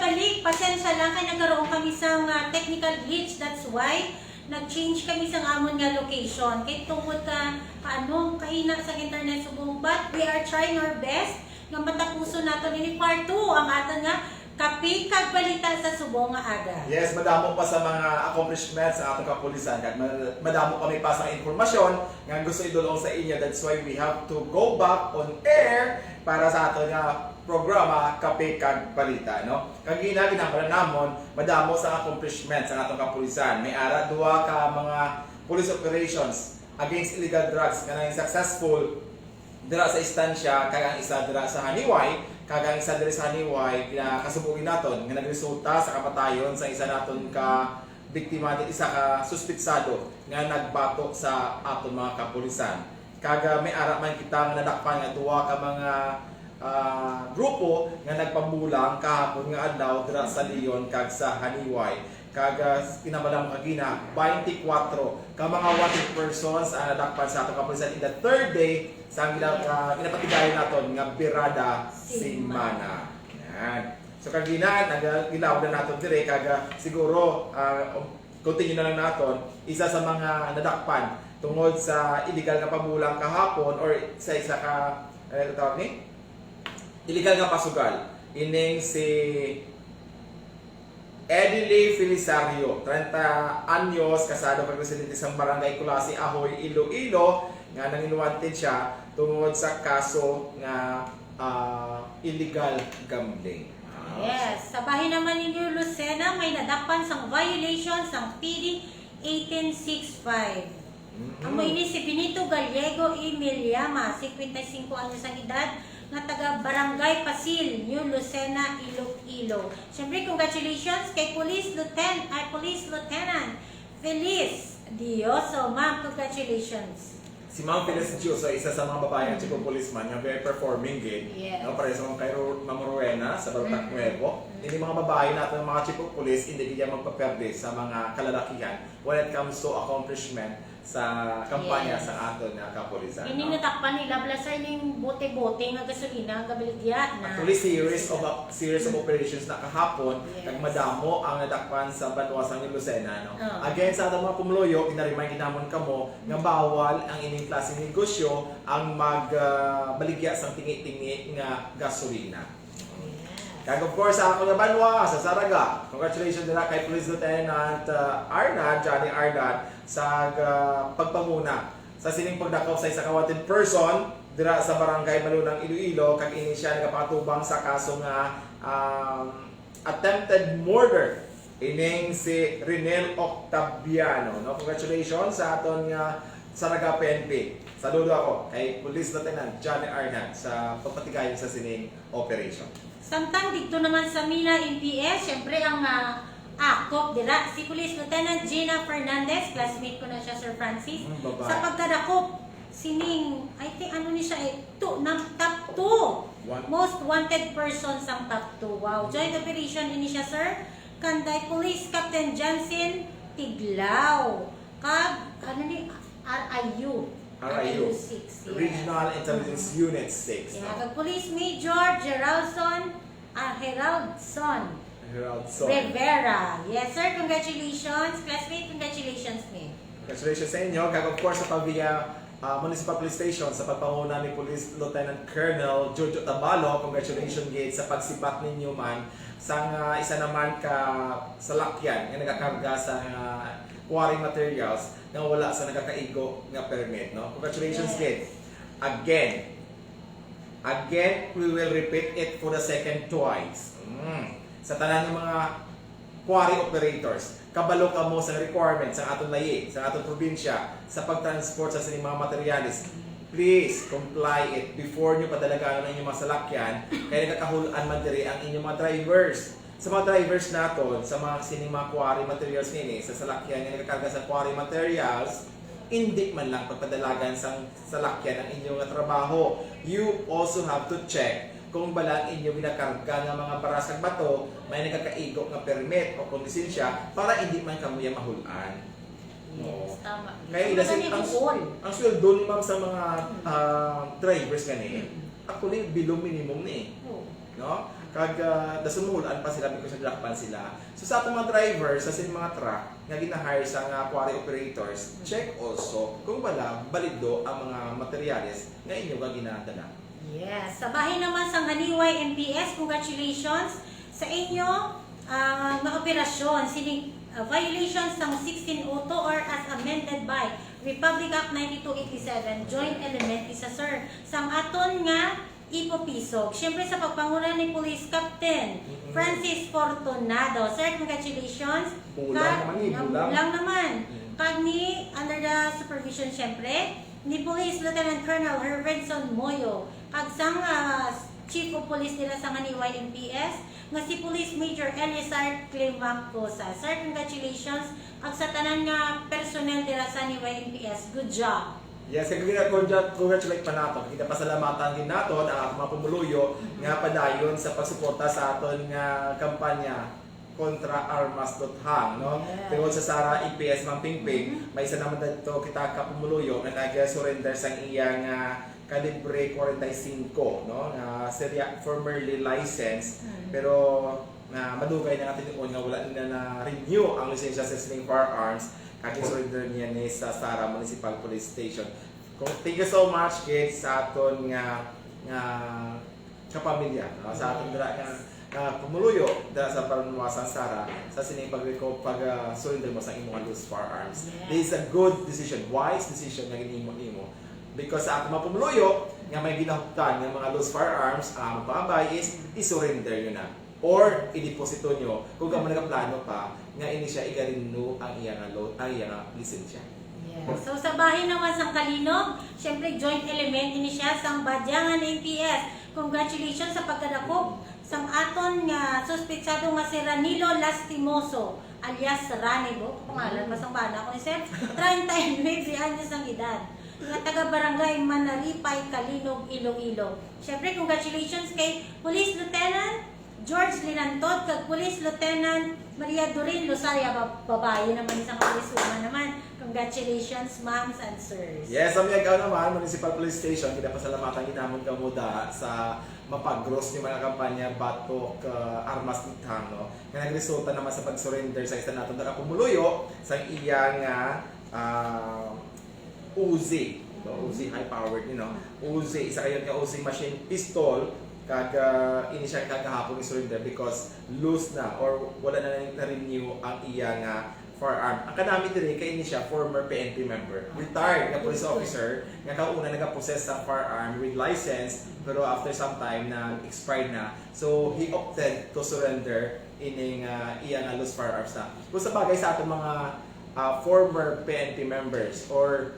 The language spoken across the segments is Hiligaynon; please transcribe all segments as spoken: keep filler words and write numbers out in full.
Balik, pasensya lang kay nagkaroon kami sa nga technical glitch. That's why nag-change kami sa amon nga location. Kay tungod ka paano kahina sa internet subong, but we are trying our best nga matapuson nato ini part two ang aton nga Kape kag Balita sa Subong nga Aga. Yes, madamo pa sa mga accomplishments sa atong kapulisan, kag ma-, madamo kami pa sa impormasyon nga gusto idulong sa inyo. That's why we have to go back on air para sa aton nga programa, Kape kag Balita, no? Kag gina-, ginahambal namon, madamo sa accomplishment sa atong kapulisan. May ara duha ka mga police operations against illegal drugs nga naging successful dira sa Estancia, kag ang isa dira sa Janiuay, kag ang isa diri sa Janiuay, ginakasubo naton nga nagresulta sa kamatayon sa isa naton ka biktima, di isa ka suspitsado nga nagbato sa aton mga kapulisan. Kag, ah, may ara man kita nga nadakpan nga duha ka mga, ah, grupo nga nagpabulang kahapon nga adlaw dira sa Leon kag sa Janiuay. Kag, ah, ginahambal namon kagina, twenty-four ka mga wanted persons ang nadakpan sa atong kapulisan in the third day sa gina-, ah, ginapatigayon naton nga Birada Semana. Semana. Yan. So, kagina, nag-, gilawdan naton dire, kag, ah, siguro, ah, um, continue na lang naton, isa sa mga nadakpan tungod sa illegal nga pabulang kahapon or sa isa ka, ano tawag ni? Illegal nga pasugal. Ining si Edily Felisario, treinta anyos, kasado kag residente sa Barangay Culasi, Ajoy, Iloilo, nga nangin-wanted siya tungod sa kaso nga, ah, illegal gambling. Yes, sa bahin naman ni New Lucena, may nadakpan sang violation sang P D eighteen six five. Mm-mm. Amo ini si Benito Gallego Emiliama, cincuenta y cinco anyos ang edad, nga taga Barangay Pasil, New Lucena, Iloilo. Siyempre, congratulations kay Police Lieutenant, ay, Police Lieutenant Feliz Dioso. Ma'am, congratulations. Si Ma'am Feliz Dioso, isa sa mga babae nga chief of police man, nga very performing gid. Yes. No, pareho sa mga kay Ro-, Ma'am Rowena sa Baltak Mm-mm. Nuevo. Mm-mm. Hindi mga babae natin, mga chief of police, hindi gid yan magpaperde sa mga kalalakihan when it comes to accomplishment sa kampanya Yes. sa aton nga kapulisan, Ining no? Natakpan nila, bala sa ining bote-bote nga gasolina nga gabaligya na. Actually, series of, series of Mm. operations na kahapon, Yes. kag madamo ang nadakpan sa banwa sang Lucena, no? Oo. Again, sa atong mga pumuluyo, gina-remind gid namon kamo nga Mm. bawal ang ining klaseng negosyo ang mag, ah, baligya sang tingi-tingi nga gasolina. Yes. Kag of course, sa ako nga banwa, sa Saraga, congratulations dira kay Police Lieutenant, uh, Arnad, Johnny Arnad, sa, uh, pagpanguna sa sining pagdakop sa isa ka wanted person dira sa Barangay Malunang, Iloilo, kag ini siya nagapatubang sa kaso nga, um, attempted murder. Ining si Renel Octaviano, no? Congratulations sa aton nga Saraga P N P. Saludo ako kay Police Lieutenant Johnny Arnad sa pagpatigayon sa sining operation. Samtang didto naman sa Mina M P S, syempre ang, ah, akop dira, si Police Lieutenant Gina Fernandez, classmate ko na siya, Sir Francis, Mm, babae. Sa pagkadakop sining, I think, ano ni siya eh, two, ng top two. One. Most wanted person sang top two. Wow. Joint operation ini siya, sir. Kanday Police Captain Johnson Tiglao. Kag, ano ni, R I U. R I U. R I U six, yes. Regional Intelligence Mm-hmm. Unit six, Yeah, no? Kag Police Major Geraldson, ah, Heraldson Heraldson. Rivera. Yes, sir. Congratulations. Classmate, congratulations, ma'am. Congratulations sa inyo. Kag of course, sa Pavia, ah, Municipal Police Station, sa pagpanguna ni Police Lieutenant Colonel Jojo Tabalo, congratulations gid sa pagsibat ninyo man sang, ah, isa naman ka salakyan nga nagakarga sa, ah, quarry materials nga wala sa nagakaigo nga permit, no? Congratulations Yes. gid. Again, again, we will repeat it for the second twice. Mm. Sa tanan nga mga quarry operators, kabalo kamo sa requirement sa aton layi, sa aton probinsya, sa pagtransport sa sining mga materyales. Please comply it before nyo padalaganon ang inyong mga salakyan, kay nagakahul-an man diri ang inyong mga drivers. Sa mga drivers naton, sa mga sining mga quarry materials nini, sa salakyan nga nagakarga sa quarry materials, indi man lang pagpadalagan sang salakyan ang inyo nga trabaho. You also have to check kung bala ang inyo ginakarga nga mga baras kag bato may nagakaigo nga permit o kon lisensya para indi man kamo ya mahul-an. Yes, Oo. Tama. Kaya Ano ila ba si-, ni ang, Bukol? ang sweldo ni ma'am sa mga, Mm. ah, drivers gani, Mm. Actually, below minimum ni. Oo. No? Kag uh, dason mahulaan pa sila because nagdakpan sila. So sa atong mga driver, sa sining mga truck nga gina-hire sa nga quarry operators, check also kung wala balido ang mga materyales nga inyo nga ginadala. Yes. Sa bahin naman sang Haniway M P S, congratulations sa inyo ah, nga operasyon. Sini ah, violations sang sixteen oh two or as amended by Republic Act ninety-two eighty-seven, joint element isa, sir, sang aton nga ipopisog. Siyempre sa pagpanguna ni Police Captain Mm-mm. Francis Fortunado. Sir, congratulations. Bulang Kag- naman eh, nga bulang. Bulang naman. Mm. Kag ni under the supervision, siyempre, ni Police Lieutenant Colonel Hervenson Moyo, kag sang ah, Chief of Police nila sa Haniway M P S, nga si Police Major Eliezer Climacosa. Sir, congratulations. Kag sa tanan nga personnel dira sa Haniway M P S, good job. Yes, kag gina-congratulate pa nato. Kita pasalamatan din nato ang atong mga pumuluyo nga padayon sa pagsuporta sa aton nga kampanya kontra armas luthang, no? Yes. Tungod sa Sara M P S Ma'am Pingping, Mhm. may isa naman dito kita ka pumuluyo nga nag-surrender sa iyang ah, kalibre forty-five, no? Nga seria formerly licensed, Mhm. pero na madugay na nga tinuon nga wala na na-renew ang lisensya sa sining firearms, kag surrender niya ni sa Sara Municipal Police Station. Kung, thank you so much, kids, sa aton nga, nga kapamilya, no? Sa aton dira nga, nga pumuluyo dira sa Barangay Sara sa sining pag pag ah, surrender mo sa imong loose firearms. Yes. This is a good decision, wise decision nga ginhimo nimo. Because sa aton mga pumuluyo nga may ginahuptan nga mga loose firearms, ang among pangabay is i-surrender nyo na or i-deposito nyo kung kamo nagaplano pa nga ini siya i-renew ang iya nga lo-, ang iya nga lisensya. Yes. So sa bahin naman sang Kalinog, syempre joint element ini siya sang Badyangan M P S. Congratulations sa pagkadakop sang aton nga suspetsado nga si Ranilo Lastimoso alias Rani, bo. Pangalan pa sang bana ko ni sir. Treinta y nueve anyos ang edad. Nga taga Barangay Manaripay, Kalinog, Iloilo. Syempre, congratulations kay Police Lieutenant George Linantod kag Police Lieutenant Maria Doreen Losaria, ba-, babayi naman, isang policewoman naman. Congratulations, ma'ams and sirs. Yes, sa Miagao naman, Municipal Police Station, kita pasalamatan ginamon kamo da sa mapagros nga mga kampanya batok ah, armas luthang, no? Nga nagresulta naman sa pag-surrender sa isa naton nga pumuluyo sa iya nga ah, Uzi. No? Uzi high powered, you know. Uzi, isa kayo nga Uzi machine pistol, kag ah, ini siya kagahapon i-surrender because loose na or wala na na-renew ang iya nga firearm. Ang kanami diri kay ini siya former P N P member, retired nga police officer nga kauna nagapossess sa firearm with license, pero after some time na expired na. So he opted to surrender ining ah, iya nga loose firearms na. Kung sa bagay sa atong mga ah, former P N P members or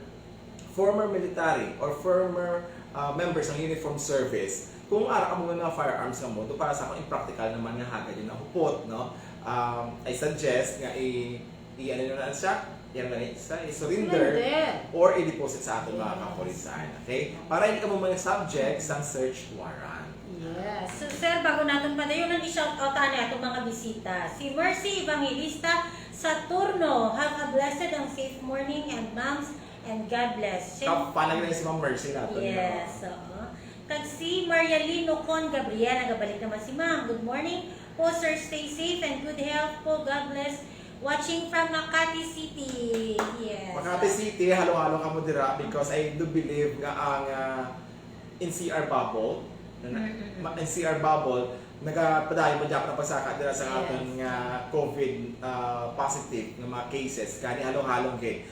former military or former ah, members ng uniform service, kung ara mo nga firearms nga mo, do para sa akong impractical naman nga hagad yung nahupot, no? Um, I suggest nga i, i ano na lang siya, yan gani, sa i-surrender Surrender. Or i-deposit sa aton mga Yes. kapulisan, okay? Para hindi ka mo mga subject sa search warrant. Yes. So, sir, bago natin padayon, i-shout out ani atong mga bisita. Si Mercy Evangelista Saturno, have a blessed and safe morning, and moms, and God bless. Siyem- Kapanag na si Ma'am Mercy natin. Yes, oo. Kag si Maria Lino Con Gabriel, nagabalik naman si Ma'am. Good morning po, sir. Stay safe and good health po. God bless. Watching from Makati City. Yes. Makati City, halo-halo kamo dira because I do believe nga ang ah, N C R bubble, na, na, Mm, mm, mm. ma- N C R bubble, nagapadayon man gyapon ang pagsaka dira sa Yes. aton nga COVID ah, positive nga mga cases. Gani halo-halong gid.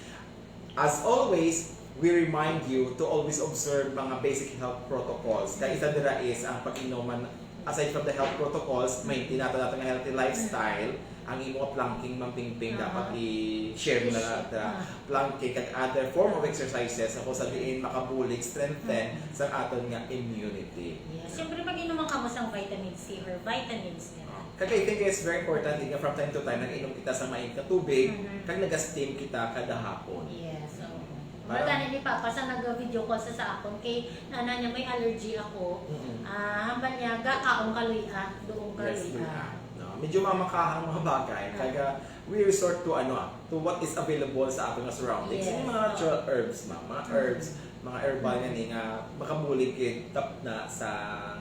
As always, we remind you to always observe mga basic health protocols. Kay isa dira is ang pag-inom man, aside from the health protocols, maintain nato nato nga healthy lifestyle. Ang imo nga planking, Ma'am Pingping, Aha. dapat i-share mo na I-share. nato. Ah. Planking kag other form of exercises nga kung sa diin makabuli, strengthen Mm. sa aton nga immunity. Yes. Siyempre, mag-inom man kamo sang vitamin C or vitamins nila. Kag I think it's very important din nga from time to time nag-inom kita sa mainit nga tubig, Mhm. kag nag-steam kita kada hapon. Yes, oo. Parang- Baga ni Papa sa nag-video call sa, sa akon kay nana niya may allergy ako. Mm-mm. Ah, hambal niya, ga kaon ka luya, doon ka Yes, luya. yeah. No, medyo mamakahang mga bagay. Ah. Kaya we resort to ano ah, to what is available sa ating mga surroundings. Yes. Yung mga natural herbs, ma'am. Mga Mm. herbs, mga herbal nga ni nga makabulig gid tap na sa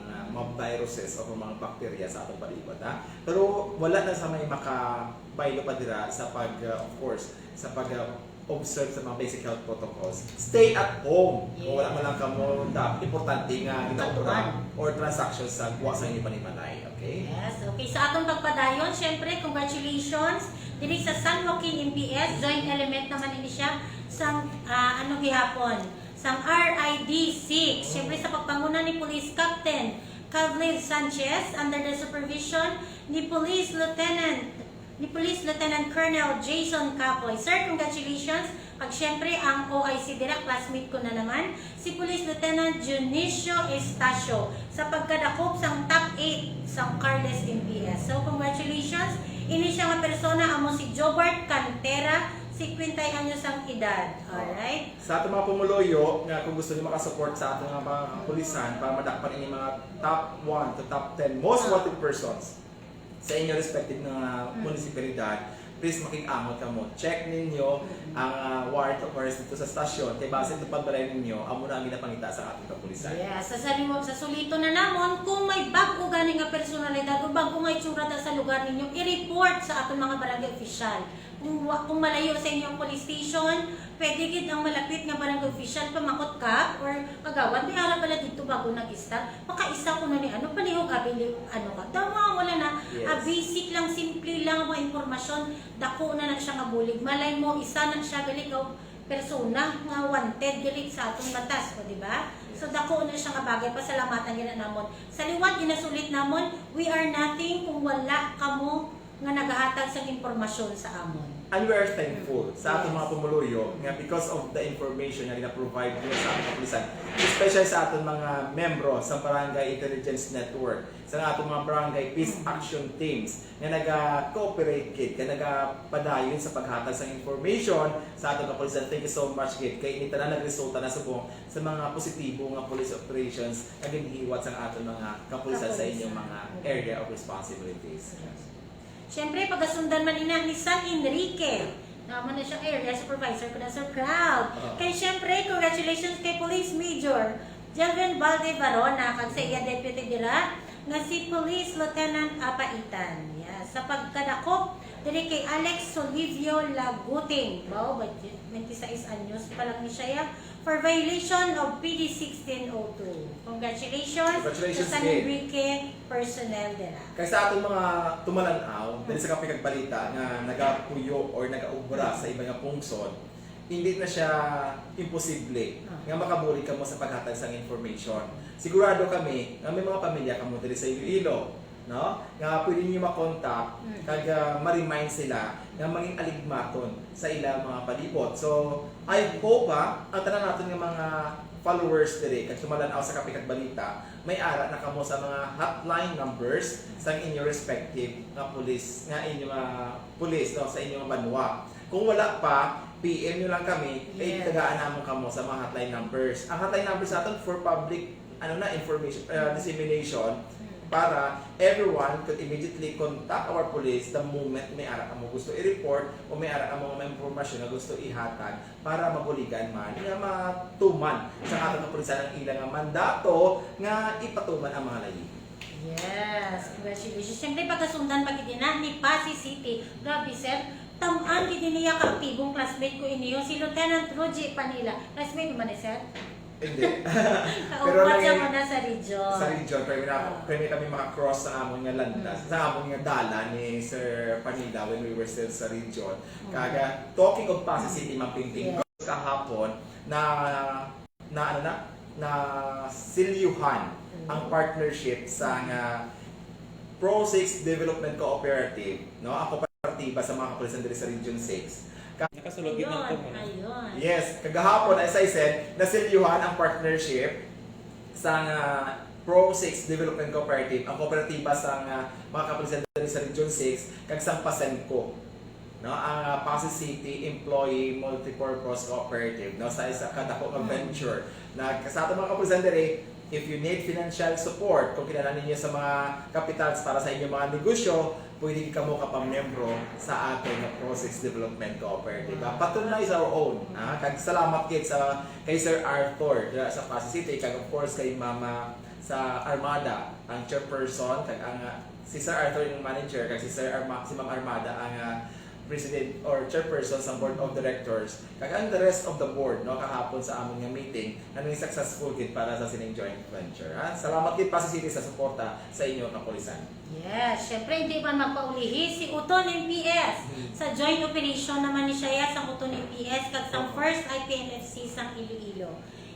nga mga viruses o mga bakterya sa atong palibot, ha? Pero wala na sa may makabaylo pa dira sa pag, uh, of course, sa pag, uh, observe sa mga basic health protocols. Stay at home. Kung wala man lang kamo, da-, importante nga ginaobra or transaction sa guwa sa inyo panimalay. Okay? Yes, okay. Sa atong pagpadayon, syempre, congratulations diri sa San Joaquin M P S. Joint element naman ini siya sang, ah, ano gihapon, sang R I D six. Syempre, sa pagpanguna ni Police Captain Kavlid Sanchez, under the supervision ni Police Lieutenant ni Police Lieutenant Colonel Jason Capoy. Sir, congratulations. Kag syempre, ang O I C dira, classmate ko na naman, si Police Lieutenant Dionisio Estacio, sa pagkadakop sang top eight sang Carles M P S. So, congratulations. Ini siya nga persona, amo si Jobart Cantera, singkwenta anyos ang edad. Alright? Sa ato mga pumuluyo, nga kung gusto niyo makasupport sa ato nga mga kapulisan para madakpan ini mga top one to top ten most wanted persons, sa inyo respective nga munisipalidad, please makig-angot kamo. Check ninyo ang, ah, warrant of arrest dito sa stasyon. Kay base sa pagbalay ninyo, amo na ang ginapangita sa ating kapulisan. Yes, sa, sa, sa sulito na namon, kung may bag-o gani nga personalidad o bag-o nga itsura da sa lugar ninyo, i-report sa aton mga barangay official. Kung wa-, kung malayo sa inyong police station, pwede gid ang malapit nga barangay official pamakot ka or kagawad, may ara pala dito bago nag-start. Makaisa ko na ni ano, palihog abi ni ano ka. Tama, wala na. Yes. Ah, basic lang, simple lang ang mga impormasyon. Dako na na siya nga bulig. Malay mo, isa na siya gali ka persona nga wanted gali sa atong batas, o, di ba? So, yes, dako na siya nga bagay. Pasalamatan gina namon. Sa liwat, ginasulit namon, we are nothing kung wala kamo nga nagahatag sang impormasyon sa amon. And we are thankful sa aton mga pumuluyo nga because of the information nga gina-provide niyo sa aton kapulisan, especially sa aton mga membro sa Barangay Intelligence Network, sa aton mga Barangay Peace Action Teams nga naga-cooperate gid, nga nagapadayon sa paghatag sang information sa aton kapulisan. Thank you so much gid kay ini tanan nagresulta na subong sa mga positibo nga police operations nga ginhiwat sang aton mga kapulisan sa inyong mga area of responsibilities. Siyempre, pagasundan man ina ni San Enrique. Naman na siya, area supervisor ko na, so proud. Oo. Kay siyempre, congratulations kay Police Major Jelvin Valde Varona, kag sa iya deputy dira, nga si Police Lieutenant Apaitan. Yeah. Sa pagkadakop, diri kay Alex Solivio Laguting. Wow, twenty-six anyos pa lang ni siya, ya. For violation of P D sixteen oh two. Congratulations, congratulations, sa San Enrique personnel dira. Kay sa aton mga tumalan-aw, diri sa Kape kag Balita nga nagapuyo or nagaobra sa iba nga pungsod, hindi na siya imposible nga makabulig kamo sa paghatag sang information. Sigurado kami nga may mga pamilya kamo diri sa Iloilo, no? Nga pwede niyo makontak kag, ah, ma-remind sila nga mangin aligmaton sa ilang mga palibot. So, I hope, ha, ang tanan naton nga mga followers diri kag tumalan-aw sa Kape kag Balita, may ara na kamo sa mga hotline numbers sang inyo respective nga pulis, nga inyo nga pulis, no, sa inyo nga banwa. Kung wala pa, P M nyo lang kami, kay tagaan namon kamo sa mga hotline numbers. Ang hotline numbers naton for public, ano na, information, uh, dissemination, para everyone could immediately contact our police the moment may ara kamo gusto i-report o may ara kamo may impormasyon na gusto ihatag para mabuligan man nga matuman sa atong kapulisan ang ilang nga mandato nga ipatuman ang mga layunin. Yes, congratulations. Siyempre, pagkasundan pa gid na ni Passi City. Grabe, sir. Tam-an gid niya ka aktibong classmate ko iniyo, si Lieutenant Roger Panila. Classmate mo man ni sir? Hindi. Pero kaupat sa nang-, muna sa region. Sa region, pero na, pero kami maka-cross sa amon nga landas, sa amon nga dalan ni Sir Panida when we were still sa region. Kaga, talking of Passi City, Ma'am Pingping, kahapon, na, na ano na, na silyuhan ang partnership sa nga Pro Six Development Cooperative, no? Ang kooperatiba sa mga kapulisan diri sa Region Six. Nakasulod gid lang to, ano? Ayun. Yes, kagahapon, as I said, nasilyuhan ang partnership sa nga Pro Six Development Cooperative, ang kooperatiba sa nga mga kapulisan diri sa Region Six, kag sang PASEMCO, no, ang, ah, Passi City Employee Multipurpose Cooperative, no, sa isa ka dako nga venture na sa ato mga kapulisan diri, If you need financial support, kung kinahanglan ninyo sa mga kapitals para sa inyong mga negosyo, pwede kamo kapamiyembro sa aton nga Pro Six Development Cooperative. Patronize our own. Ah, kag salamat gid sa kay Sir Arthur dira sa Passi City, kag of course kay Mama sa Armada, ang chairperson, kag ang, ah, si Sir Arthur yung manager, kag si Sir Arma, si Ma'am Armada ang, ah, president or chairperson sa board of directors, kag ang the rest of the board, no, kahapon sa amon nga meeting, nga naging successful gid para sa sining joint venture. Ha? Salamat gid, Passi City, sa suporta sa inyo kapulisan. Yes, syempre, hindi man magpaulihi si Uton M P S. Hmm. Sa joint operation naman ni siya sa Uton M P S kag sa Oo. First I P N F C sang Iloilo.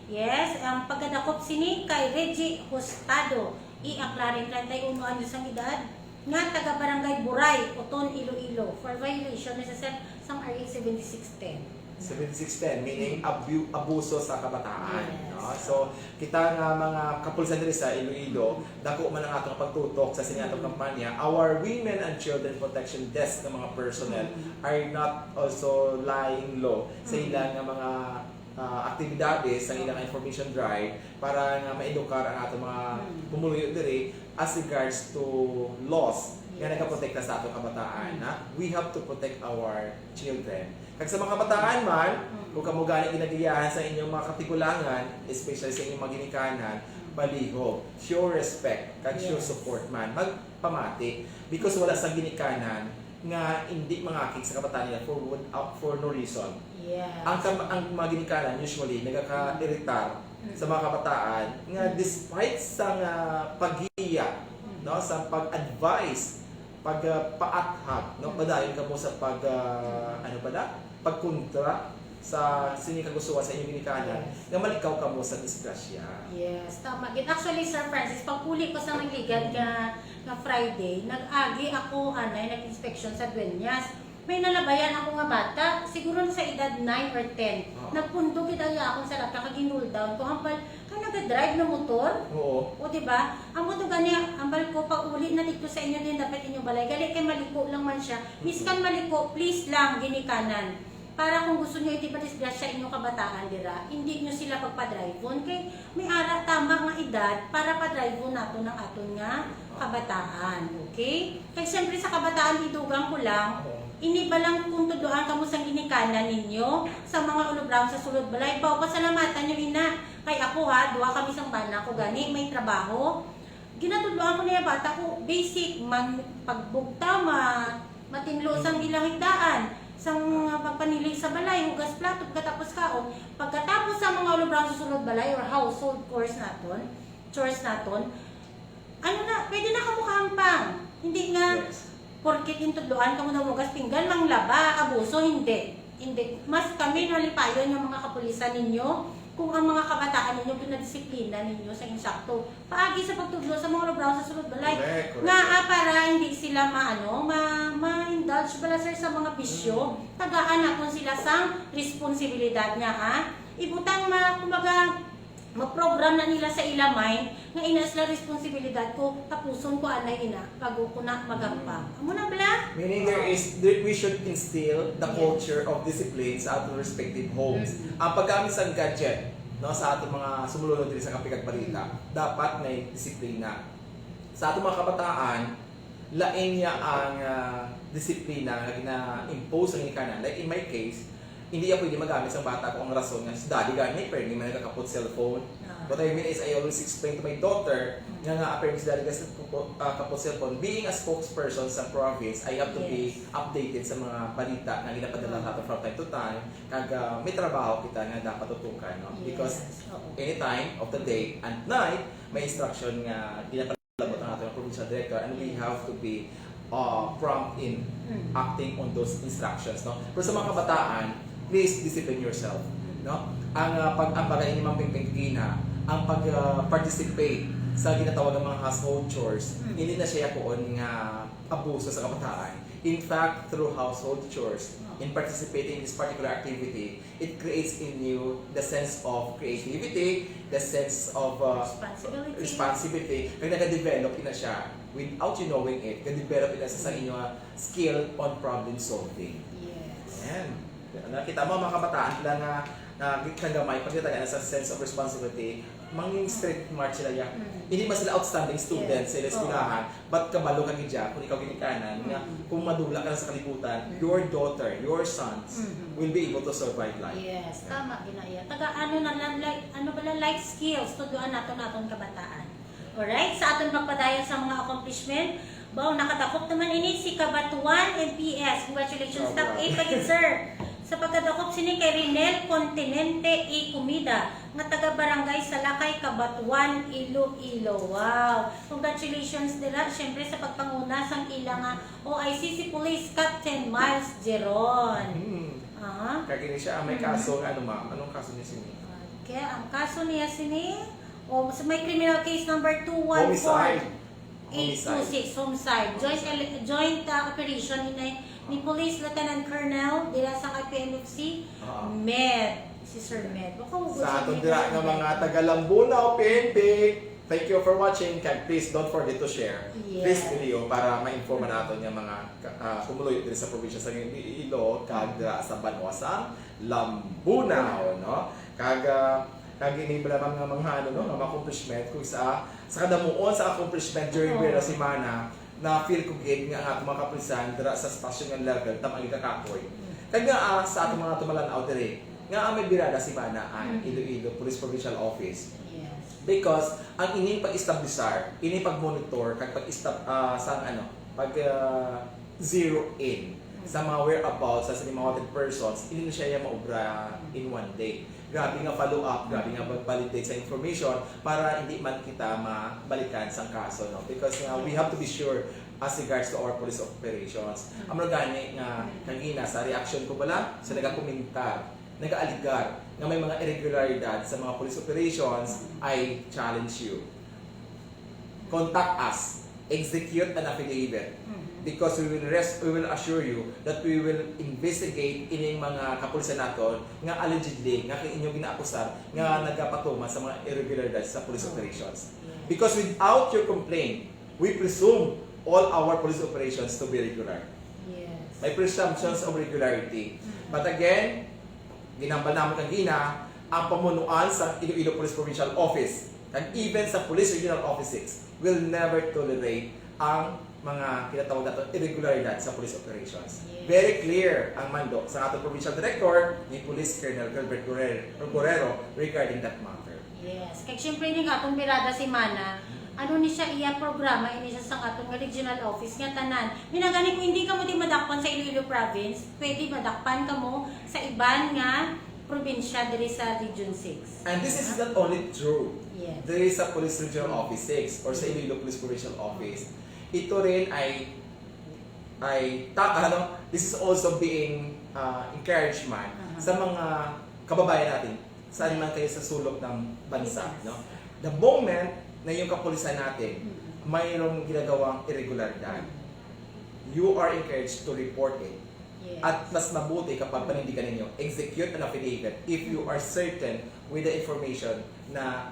Yes, ang pagkadakop sini kay Reggie Hustado, i Aclarin, treinta y uno anyos ang edad, nga taga Barangay Buray, Uton, Iloilo, for violation ni sa sep-, sang R A seventy-six ten. Seventy-six ten, meaning Mm. abu-, abuso sa kabataan, Yes. no? So, kita nga mga kapulisan diri sa Iloilo, dako man ang atong pagtutok sa sini atong Mm. kampanya, our Women and Children Protection Desk nga mga personnel Mm. are not also lying low sa Mm. ilang nga mga, ah, aktibidades, sa ilang information drive para nga maedukar ang atong mga Mm. pumuluyo diri as regards to laws nga Yes. nagaprotekta sa atong kabataan, Mm. na we have to protect our children. Kag sa mga kabataan man, Mm. kung kamo gani ginagiyahan sa inyong mga katigulangan, especially sa inyong mga ginikanan, palihog, show respect, kag show Yes. support man, magpamati. Because wala sa ginikanan nga hindi mangakig sa kabataan nila for, uh, for no reason. Yes. Ang kam-, ang mga ginikanan usually nagaka-iritar Mm. sa mga kabataan nga Mm. despite sa nga paggiya, Mm. no, sa pag-advise, pag, ah, paathag, no, Mm. padayon kamo sa pag, ah, ano pa na? Pagkontra sa sini kagustuhan sa inyong ginikanan, Yes. nga malikaw kamo sa disgrasya. Yes, tama gid. Actually, Sir Francis, pag uli ko sa nagligad nga, nga Friday, nag-agi ako, anay, nag-inspection sa Dueñas. May nalabayan ako nga bata, siguro sa edad nine or ten. Oo. Nagpundog gid ang akon sa lata, kag ginul down ko. Hambal, ka naga-drive na motor? Oo. O, di ba? Amo to gani, hambal ko, pag uli na dito sa inyo din, dapat inyong balay. Gali kay maliko lang man siya. Miskan maliko, please lang, ginikanan. Para kung gusto nyo iti padisgrasya inyong kabataan dira, hindi nyo sila pagpadrive-on. Kay may ara tama nga edad para padrive-on nato ng aton nga kabataan. Okay? Kay siyempre sa kabataan, idugang ko lang, Oo. ini ba lang kung tudloan kamo sang ginikanan ninyo sa mga ulubrahon sa sulod balay? Baw, pasalamatan nyo ina. Kay ako ha, duha kami sang bana ko gani, may trabaho. Ginatudloan ko na yung bata ko, basic, man, pagbugta, ma, matinlo sang Mm. ilang higdaan, sang, uh, pagpaniloy sa balay, hugas plato, pagkatapos kaon, pagkatapos sa mga ulubrahon sa sulod balay or household chores naton, chores naton, ano na, pwede na kamo kahampang. Hindi nga, Yes. porket intudloan kamo na hugas pinggan, manglaba, abuso, hindi. Hindi. Mas kami nalipayon nga mga kapulisan ninyo kung ang mga kabataan ninyo ginadisiplina ninyo sa insakto. Paagi sa pagtudlo sa mga ulubrahon sa sulod balay. Correct, correct. Nga, ah, para hindi sila maano, ma, ma-indulge pala, sir, sa mga bisyo. Mm. Tagaan naton sila sang responsibilidad nga, ha? Ibutang ma, kumbaga, ma-program na nila sa ila mind nga ina sila responsibilidad ko, tapuson ko anay ina bago ko na magampang. Mm. Amo na bala? Meaning there Oo. is, there, we should instill the Yes. culture of discipline sa aton respective homes. Mm. Ang paggamit sa gadget, no, sa aton mga sumulunod diri sa Kape kag Balita, Mm. dapat may disiplina. Sa aton mga kabataan, lain niya ang, ah, disiplina nga gina-impose sa ginikanan. Like in my case, hindi niya pwede magamit sa bata ko ang rason nga si daddy gani, pero hindi man nagkakapot cellphone. Ah. What I mean is, I always explain to my daughter Mm. nga, nga, apparently si daddy kasi kapot, ah, kapot cellphone. Being a spokesperson sa province, I have to be Yes. updated sa mga balita na ginapadala Mm. nato from time to time. Kag, ah, may trabaho kita nga dapat tutukan, no? Because Yes, oo. any time of the day and night, may instruction nga ginapadala ang ato nga provincial director, and we Mm. have to be, uh, prompt in Mm. acting on those instructions, no? Pero sa mga kabataan, please discipline yourself, Mm. no? Ang, uh, pag, ang pag-, ini Ma'am Pingping kagina, ang pag, uh, participate sa ginatawag nga mga household chores, Mm. hindi na siya yakuon nga abuso sa kabataan. In fact, through household chores, Mm. in participating in this particular activity, it creates in you the sense of creativity, the sense of, uh, Responsibility. responsibility. Kaya nag-develop na siya without you knowing it. Nag-develop na siya sa inyo, uh, skill on problem solving. Yes. Ayan. Nakita mo, mga kabataan, sila nga, nga kagamay, pag natagaan sa sense of responsibility, Mangin street march sila ya. Mm. Hindi man sila outstanding students Yes. sa ila Oo. Eskwelahan, but kabalo ka gid dyan kung ikaw ginikanan nga Mm. kung madula ka na sa kalibutan, Mm. your daughter, your sons Mm. will be able to survive life. Yes, tama ginaya. Taga ano na lang, like, ano bala, life skills, tudloan naton aton kabataan. Alright, sa aton pagpadayon sa mga accomplishment, baw nakadakop naman ini si Cabatuan M P S. Congratulations, top Bravo. eight pa gid, sir. Sa pagkadakop sini kay Rinel Continente E. Comida, nga taga Barangay Salakay, Cabatuan, Iloilo. Wow! Congratulations dira, syempre, sa pagpanguna sang ila nga O I C C Police Captain Miles Geron. Hmm. Aha. Kag ini siya, may Mhm. kaso nga ano, ma'am? Anong kaso niya sini? Okay, ang kaso niya sini, o sa may criminal case number two one four Homicide. eight two six, homicide. Joint, ele- joint uh, operation ni, ni Police Lieutenant Colonel dira sa I P N F C, Ah. Med. Si Sir Med. Baka hugot Sa siya aton ni dira Sir nga Med. mga taga Lambunao, P N P, thank you for watching. Kag please don't forget to share Yes. this video para ma-inform naton nga mga ah, pumuluyo diri sa probinsya sa Iloilo, kag dira sa banwa sa Lambunao, no? Kag, ah, kag ini lamang nga mga, ano, no, nga mga accomplishment, kung sa, sa kadamuon sa accomplishment during Oo. Bira Semana, na feel ko gid nga ang atong mga kapulisan dira sa station nga level, tama ang kakapoy. Mm. Kag nga, ah, sa atong mga tumalan-aw diri, nga, ah, may Birada Semana ang Mm. Iloilo Police Provincial Office. Yes. Because ang ining pag-establisar, ining pag-monitor, kag pag-estab-, ah, sang ano, pag, ah, zero in sa mga whereabouts sa mga wanted persons, hindi na siya yung maubra in one day. Grabe nga follow-up, grabe nga pag-validate sa information para hindi man kita mabalikan sang kaso, no? Because nga, we have to be sure as regards to our police operations. Amo gani nga kagina sa reaction ko bala sa nagakomentar, nagaaligar nga may mga irregularidad sa mga police operations, I challenge you. Contact us. Execute an affidavit. Mhm. Because we will rest, we will assure you that we will investigate ining mga kapulisan naton nga allegedly nga kay inyo ginaakusar nga Mhm. nagapatuman sa mga irregularidad sa police Oh. operations. Yes. Because without your complaint, we presume all our police operations to be regular. Yes. May presumptions of regularity. Mhm. But again, ginambal namon kagina ang pamunuan sa Iloilo Police Provincial Office and even sa Police Regional Office six will never tolerate ang mga kinatawag nato irregularidad sa police operations. Yes. Very clear ang mando sa ating provincial director ni Police Colonel Gilbert Guerrero, Guerrero regarding that matter. Yes. Kag syempre, ni atong Birada Semana, ano ni siya, iya programa ini siya sa aton nga regional office nga tanan. Minagani kung hindi kamo di madakpan sa Iloilo province, pwede madakpan kamo sa iban nga probinsya diri sa Region six. And this is not only true Yes. diri sa Police Regional Office six or sa Iloilo Police Provincial Office. Ito rin ay ay ta, ano, this is also being uh, encouragement Aha. Sa mga kababayan natin saan man kayo sa sulok ng bansa, Yes. No? The moment na yung kapulisan natin Mm. mayroong ginagawang irregularidad, you are encouraged to report it. Yes. At mas mabuti kapag panindigan ninyo, execute an affidavit if you are certain with the information na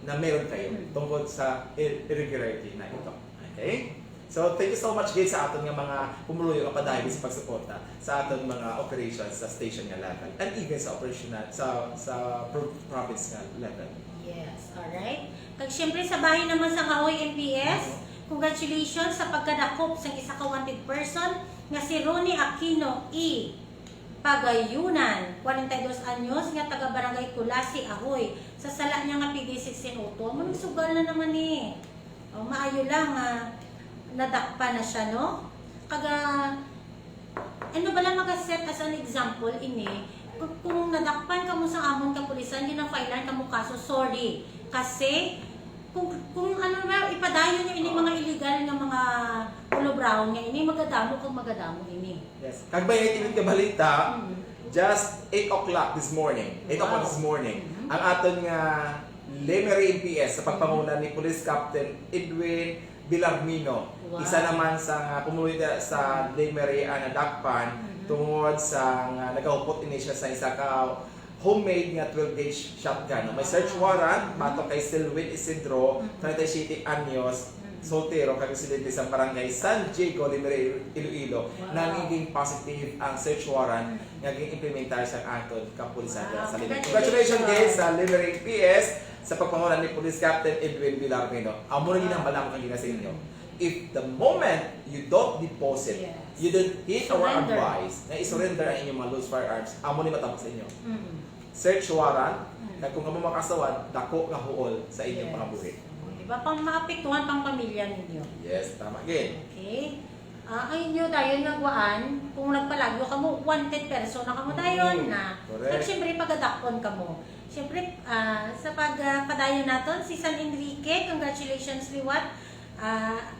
na meron kayo Mm. tungkol sa ir- irregularity na ito. Okay? So, thank you so much, Gate, sa aton nga mga pumuluyo nga padayon sa pagsuporta sa aton mga operations sa station nga level and even sa operational, sa sa pro- province nga level. Yes, alright. Kag syempre sa bahin naman sa Kahoy M P S, congratulations sa pagkadakop sang isa ka wanted person nga si Ronnie Aquino E. Pagayunan, kwarenta y dos anyos, nga taga Barangay Culasi, Ahoy, sa sala niya nga P D sixteen oh two. Amo nang sugal na naman ni. Oh, maayo lang nga nadakpan na siya, no? Kaga, ano ba lang maka-set as an example ini? Kung, kung nadakpan kamo sa amon kapulisan, gina-filean kamo kaso, sorry. Kasi, kung, kung ano na, ipadayon niyo ini mga illegal nga mga ulo brown nga ini, magadamo kag magadamo ini. Yes. Kag may itinid nga balita, Mhm. just eight o'clock this morning. Eight o'clock Wow. This morning. Mhm. Ang aton nga Lemery M P S sa pagpanguna ni Police Captain Edwin Villarmino. Wow. Isa naman sa nga pumuluyo sa Lemery ang nadakpan Mhm. tungod sa nga nagahupot ini siya sa isa ka homemade nga twelve gauge shotgun. May search warrant batok kay Selwyn Isidro, Mhm. treinta y siete anyos, Mhm. soltero, kag residente sa Barangay San Diego, Lemery, Iloilo, Wow. na naging positive ang search warrant Mhm. nga gin-implementar sa aton kapulisan Wow. sa Lemery. Congratulations. Congratulations, guys, sa Lemery P S. sa pagpanguna ni Police Captain Edwin Villarmino, amo na ginahambal namo kagina sa inyo. If the moment you don't deposit, Yes. you don't heed our Surrender. advice na i-surrender ang inyong mga loose firearms, amo ni matabang sa inyo. Mm. Search warrant, Mm. kag kung kamo makasawad, dako nga huol sa inyong Yes. mga buhi. Di ba? Pang maapektuhan pang pamilya ninyo. Yes, tama gid. Okay. Ah, ang inyo dayon nga gwaan, kung nagpalagyo kamo, wanted person na kamo dayon Mm, na. correct. Kag siyempre, pagadakpon kamo. Siyempre, ah, sa pag, ah, padayon naton, si San Enrique, congratulations liwat. Ah,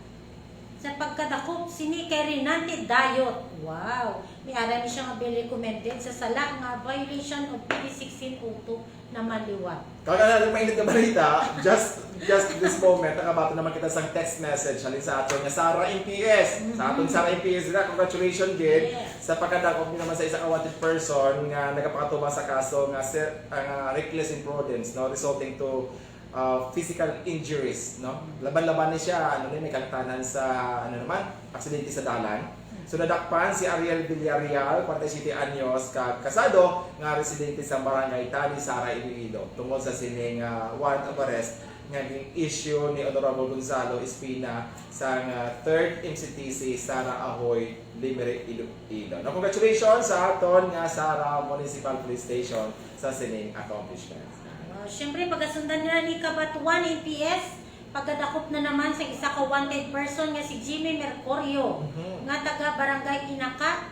sa pagkadakop sini kay Renante Dayot. Wow. May ara ni siya nga bill recommended sa sala nga violation of P D sixteen oh two naman liwat. Kag another mainit nga balita, just, just this moment, nakabaton naman kita sang text message halin sa aton nga Sara M P S. Sa aton Mhm. Sara M P S na, congratulations gid Yes. sa pagkadakop ni naman sa isa ka wanted person nga nagapakatubang sa kaso nga se-, ah, nga reckless imprudence, no, resulting to, ah, physical injuries, no. Laban-laban ni siya, ano ni, may kaltanan sa, ano naman, aksidente sa dalan. So, nadakpan si Ariel Villarreal, forty-seven anyos, kag kasado, nga residente sa Barangay Talisara, Iloilo, tungod sa sining, ah, warrant of arrest nga gin-issue ni Honorable Gonzalo Espina sang, ah, Third M C T C Sara Ahoy, Limere, Iloilo. No, congratulations sa aton nga Sara Municipal Police Station sa sining accomplishment. Ah, siyempre, pagasundan na ni Cabatuan M P S, pagkadakop na naman sa isa ka wanted person nga si Jimmy Mercurio, Mhm. nga taga Barangay Inaka,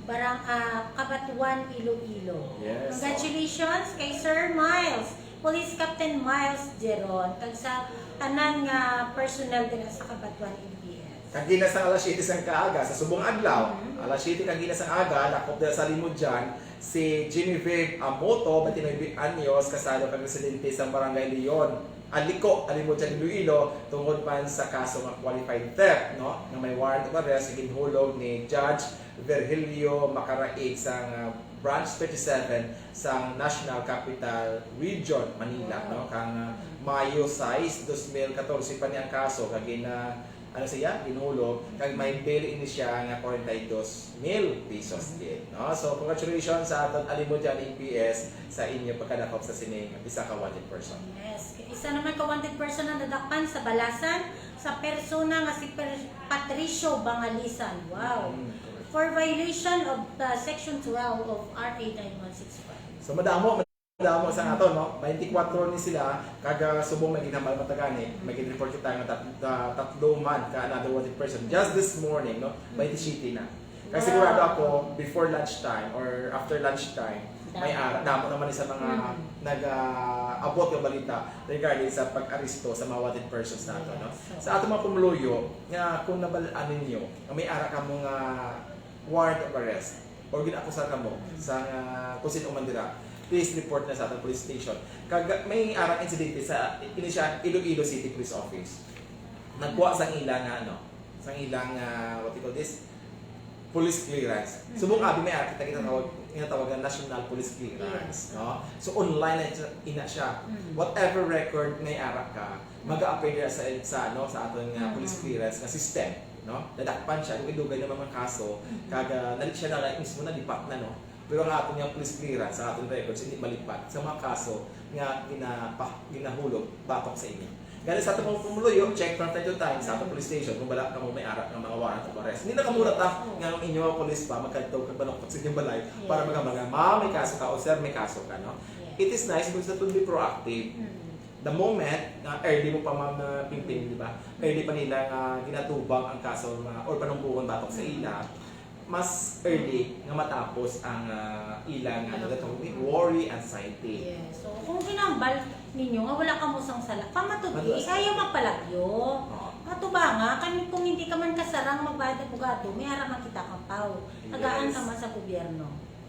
Barang-, ah, Cabatuan, Iloilo. Yes, Congratulations kay Sir Miles, Police Captain Miles Geron, kag sa tanan nga personnel dira sa Cabatuan M P S. Kagina sang alas siyete sang kaaga, sa subong adlaw, Mhm. alas siyete kagina sang aga, dakop dira sa Limudyan, si Genevieve Amoto, twenty-nine anyos, kasado kag residente sa Barangay Leon, Aliko, Alimudyan, Iloilo, tungod man sa kaso nga qualified theft, no, nga may warrant of arrest nga ginhulog ni Judge Virgilio Macaraig sang, ah, Branch thirty-seven sang National Capital Region, Manila, Wow. no, kang, ah, Mayo sais, dos mil katorse pa ni ang kaso, kag gina-, ano siya, ginhulog, kag may bail ini siya nga forty-two mil pesos din, no? So, congratulations sa aton Alimudyan M P S sa inyo pagkadakop sa sining isa ka wanted person. Yes. Isa naman ka wanted person ang nadakpan sa Balasan sa persona nga si Per-, Patricio Bangalisan. Wow. Mm, correct. For violation of, uh, Section twelve of R A nine one six five. So, madamo, madamo sa ato, no? Twenty-four ni sila, kag, ah, subong may ginhambal man ta gani, may gin-report kita nga tat-, ah, tatlo man ka another wanted person. Just this morning, no? Twenty-seven na. Kaya Wow. sigurado ako, before lunchtime or after lunchtime, may Damo. ara, damo naman sa mga Mm. nag-aabot nga balita regarding sa pag-aresto sa mga wanted persons nato, no? Yes. Sa ato mga pumuluyo, nga kung nabal-an ninyo, nga may ara kamo nga warrant of arrest, or ginakusar kamo Mm. sa nga kung sino man dira, please report na sa atong police station. Kag may ara insidente sa, ini siya, Iloilo City Police Office. Nagkuha sang ila nga, ano, sang ilang, ah, what you call this? Police clearance. Mhm. Subong abi may ara kita ginatawag, ginatawag nga national police clearance, Yes. no? So, online na siya, ina siya. Mhm. Whatever record may ara ka, maga-appear diha sa, sa, ano, sa aton nga Mhm. police clearance nga system, no? Nadakpan siya, dugay-dugay na mga kaso, Mhm. kag, ah, nali-, siya na lang mismo nalipat na, no? Pero ang aton nga police clearance, sa aton records, hindi malipat sa mga kaso nga ginapa-, ginahulog batok sa inyo. Gani sa atong mga pumuluyo, check from time to time sa atong police station kung wala kamo may ara nga mga warrant of arrest. Hindi na kamo rata nga ang inyo police pa magkadto kag manuktok sa inyong balay para Yes. magamaga, "Ma'am, may kaso ka," o, "Sir, may kaso ka," no? Yes. It is nice because that will be proactive. Mm. The moment nga early mo pa, Ma'am, na Pingping, di ba? Early pa nila nga ginatubang ang kaso nga, or panungkuon batok sa Mm. ila, mas early nga matapos ang, ah, ilang, ano, Mm. gatong worry, anxiety. Yes. So, kung ginambal ninyo nga wala kamo sang sala, pamatudi, Madalas. Ayaw magpalagyo. Oo. Matubanga, kami kung hindi ka man kasarang magbayad abogado, may ara man kita kang pau. Tagaan Yes. ka man sa gobyerno.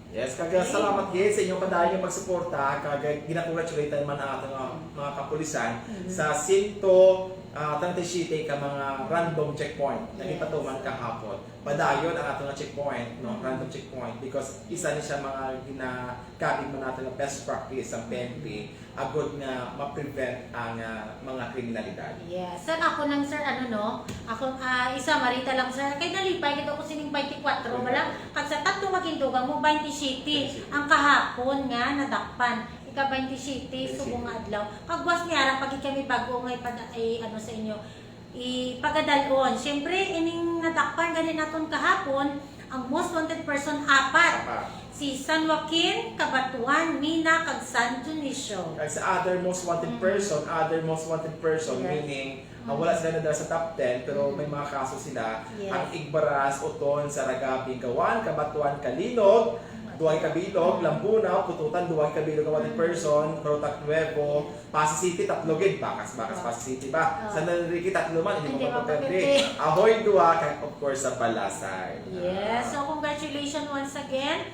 Yes, kag, ah, Okay. salamat gid sa inyong padayon nga pagsuporta, kag, ah, ginakongratulate man ang ating, ah, mga kapulisan Mhm. sa sento, ah, treinta y siete ka mga random checkpoint na Yes. gipatuman kahapon. Padayon ang ato nga checkpoint, no? Mhm. Random checkpoint, because isa ni siya mga ginakabig man nato nga best practice sa P N P, agod nga ma-prevent ang, ah, mga kriminalidad. Yes. Sir, ako nang, sir, ano, no? Ako, ah, isa, marita lang, sir. Kay nalipay gid ako sining twenty-four, Correct. Bala. Kag sa tatlo nga gindugang mo, twenty-seven Twenty-seven. Ang kahapon nga nadakpan. Ka twenty-seven, subong nga adlaw. Kagwas ni ara, pag kami bago nga ipad-, i-, ano sa inyo, ipagadalon. Siyempre, ining nadakpan gani naton kahapon, ang most wanted person, apat. Apat. Si San Joaquin, Cabatuan, Mina, kag San Dionisio. Kag sa other most wanted Mm. person, other most wanted person, Yes. meaning, ang Mm. wala sila nadala sa top ten, pero Mm. may mga kaso sila. Yes. Ang Igbaras, Oton, Saraga, Bingawan, Cabatuan, Calinog, Duway Kabilog, Mm. Lambunao, Pututan, Duway Kabilog, ang wanted Mm. person, Rotac Nuevo, Yes. Passi City, tatlo gid, Bakas, Bakas, Oh. Passi City ba? Oh. San Enrique, tatlo man, hindi Hindi mo mapapwede. mapapwede. Ahoy, duha, kag of course, sa Balasay. Yes. Ah. So, congratulations once again.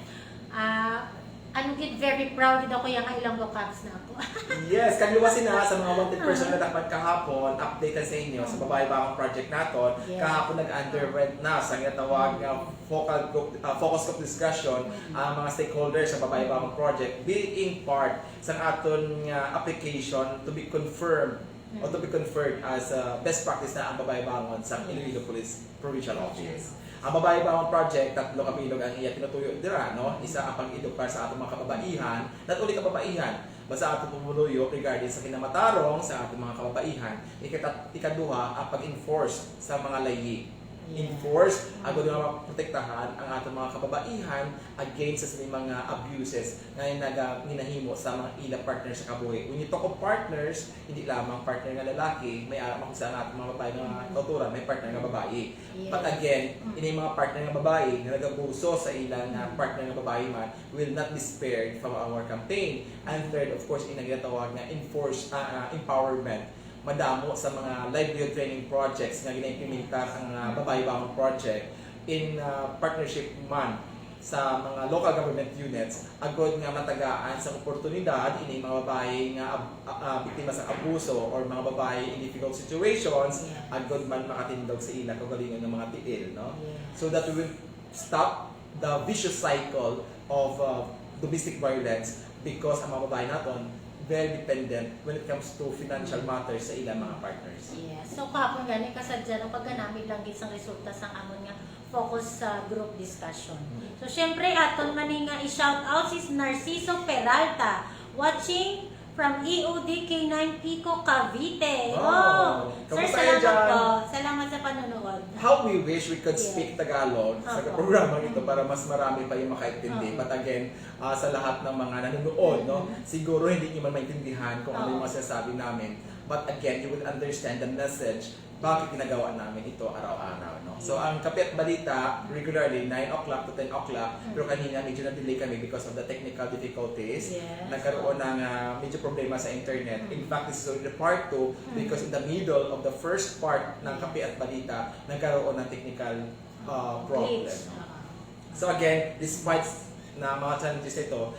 Ah, ano gid, very proud gid ako yang Ilonggo Cubs na ako. Yes, kag luwas sina sa mga wanted person Ah. nga dapat kahapon, update sa inyo sa Mm. Babayi Bangon Project naton. Yes. Kahapon nag-underwent na sa ginatawag nga focal group, ah, focus group discussion Mm. ang mga stakeholders sa Babayi Bangon Project, being part sa aton nga application to be confirmed o to be Mm. conferred as, ah, best practice na ang Babayi Bangon sa Yes. Iloilo Police Provincial Office. Ang Babayi Bangon Project, tatlo ka bilog ang iya tinutuyo dira, no? Isa ang pag-edukar sa atong mga kababaihan, not only kababaihan, but sa atong pumuluyo regarding sa kinamatarong sa atong mga kababaihan. Ikatat-, ikaduha, ang pag-enforce sa mga layi. Yes. Enforce, agod nga maprotektahan ang atong mga kababaihan against sa mga abuses nga naga-, ginahimo sa mga ila partner sa kabuhi. When you talk of partners, hindi lamang partner nga lalaki, may ara man sa atong mga babae nga Mm. kauturan, may partner nga babae. Yes. But again, Mm. ini mga partner nga babae nga nagabuso sa ila nga Mm. partner nga babae man will not be spared from our campaign. And third, of course, ini ginatawag nga enforce, ah, ah, empowerment. Madamo sa mga livelihood training projects nga ginaimplementar ang, ah, Babayi Bangon Project in, ah, partnership man sa mga local government units, agod nga matagaan sa oportunidad ini mga babayi nga ab-, ah, ah, biktima sa abuso or mga babayi in difficult situations, Yes. agod man makatindog sa ila kaugalingon nga mga tiil, no? Yes. So that we will stop the vicious cycle of, uh, domestic violence because ang mga babayi naton very dependent when it comes to financial matters sa ilang mga partners. Yes. So, kahapon gani, kasadya, no, pagkanami lang gid sang resulta sang amon nga focus sa group discussion. Mm. So, syempre, aton man ni nga i-shout out si Narciso Peralta, watching from E O D K nine Pico, Cavite. Wow. Oh, sir, kamusta kayo salamat dyan? Po. Salamat sa panonood. How we wish we could Yes. speak Tagalog sa Opo. programa nito Mm. para mas marami pa yung makaintindi. Oo. But again, ah, sa lahat ng mga nanonood, no, Mm-hmm. siguro hindi niyo man maintindihan kung ano yung Oo. mga sinasabi namin. But again, you will understand the message bakit ginagawa namin ito araw-araw, no? So, Mm. ang Kape at Balita, regularly, nine o'clock to ten o'clock, Mm. pero kanina medyo na-delay kami because of the technical difficulties. Yes. Nagkaroon ng, ah, medyo problema sa internet. Mm. In fact, this is already part two Mm. because in the middle of the first part ng Yes. Kape at Balita, nagkaroon ng technical, ah, problem. Glitch. Ah. So again, despite na mga challenges nito,